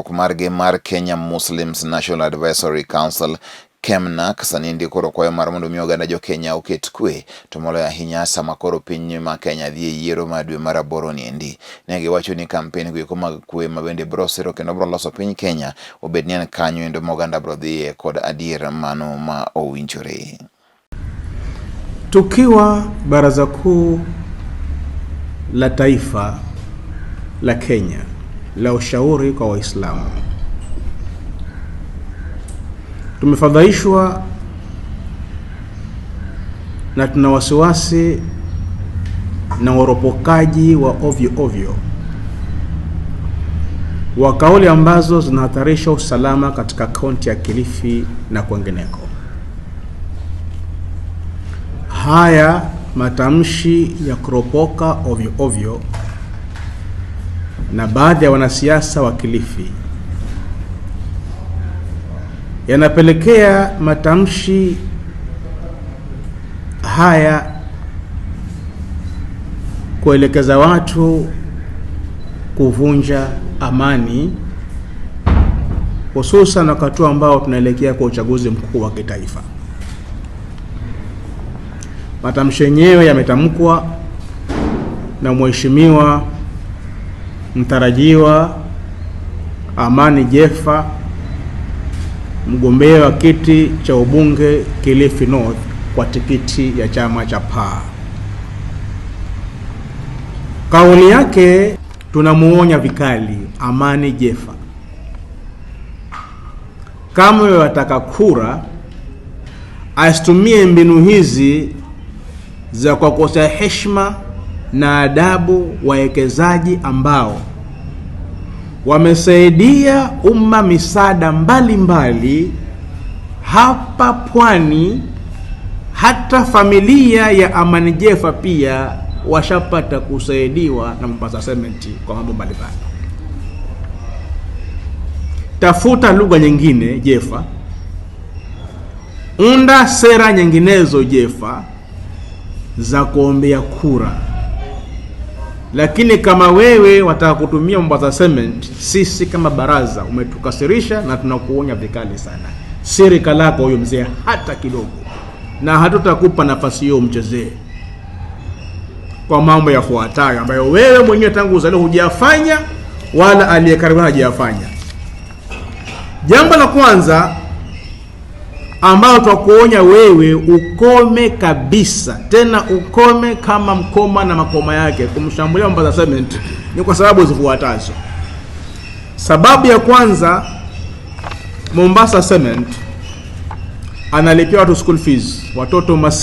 Margi mar Kenya Muslims National Advisory Council KEMNAK sani endi koro kwayo mar mondo mi oganda jo Kenya oket kwe to moloyo ahinya sama koro piny ma Kenya dhi e yiero mar dwe mar aboro ni endi. Ne giwacho ni kampen go eko mag kwe ma bende biro siro kendo biro loso piny Kenya obed ni en kanyo endo ma oganda biro dhiye kod adier mano ma owinjore. Tukiwa Baraza Kuu la Taifa la Kenya la Ushauri kwa Waislamu, tumefadhaishwa na tuna wasiwasi na uropokaji wa ovyo ovyo wa kauli ambazo zinahatarisha usalama katika kaunti ya Kilifi na kwengineko. Haya matamshi ya kuropoka ovyo ovyo na baadhi ya wanasiasa wa Kilifi yanapelekea matamshi haya kuelekeza watu kuvunja amani, hususan wakati ambao tunaelekea kwa uchaguzi mkuu wa kitaifa. Matamshi yenyewe yametamkwa na Mheshimiwa mtarajiwa Amani Jeffa, mgombea wa kiti cha ubunge Kilifi North kwa tikiti ya chama cha PAA. Kauli yake tunamuonya vikali Amani Jeffa, kama wataka kura asitumie mbinu hizi za kuwakosea heshima na adabu wawekezaji ambao wamesaidia umma misaada mbalimbali hapa Pwani. Hata familia ya Amani Jeffa pia washapata kusaidiwa na Mombasa Cement kwa mambo mbalimbali. Tafuta lugha nyingine Jeffa, unda sera nyinginezo Jeffa za kuombea kura, lakini kama wewe wataka kutumia Mombasa Cement, sisi kama baraza umetukasirisha na tunakuonya vikali sana. Si rika lako huyo mzee hata kidogo, na hatutakupa nafasi hiyo umchezee kwa mambo yafuatayo ambayo wewe mwenyewe tangu uzaliwa hujafanya wala aliyekaribu hajayafanya. Jambo la kwanza ambalo twakuonya wewe ukome kabisa, tena ukome kama mkoma na makoma yake kumshambulia Mombasa Cement ni kwa sababu zifuatazo. Sababu ya kwanza, Mombasa Cement analipia watu school fees, watoto maskini.